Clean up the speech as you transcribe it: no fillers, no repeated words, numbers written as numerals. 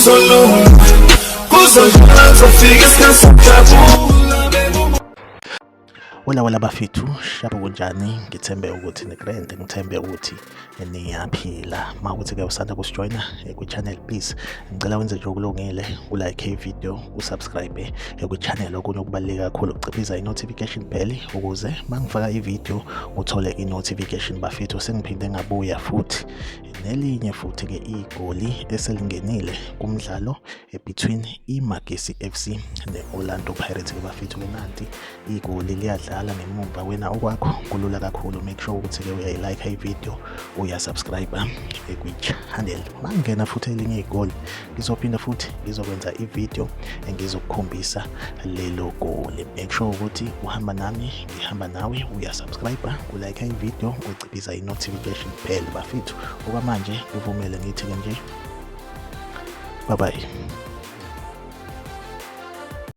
Kuzolunga, kuzodlula, kuzofika isikhathi sokujabula. Hola hola bafethu, shabu kunjani? Ngithembe ukuthi ni-grand, ngithembe ukuthi niyaphila. Uma ukuthi-ke usanda kusijoyina kwi-channel, please ngicela wenze nje okulungile, ulike i-video, usubscribe kwi-channel. Okunye okubaluleke kakhulu ukuciphiza i-notification bell ukuze uma ngifaka i-video uthole i-notification. Bafethu, sengiphinde ngabuya futhi nelinye futhi-ke igoli eselingenile kumdlalo between iMagesi FC ne-Orlando Pirates. Ke bafethu-ke, nanti igoli liyadlala ngemumva. Wena okwakho kulula kakhulu, make sure ukuthi-ke uyayilike i-video, uyasubscribe kwi-channel. Mangena futhi elinye igoli, ngizophinda futhi ngizokwenza i-video engizokukhombisa lelo goli. Make sure ukuthi uhamba nami, ngihamba nawe, uyasubscribe, ulike i-video, uciphiza i-notification bell. Bafethu, okwamanje ngivumele ngithi-ke nje bye bye.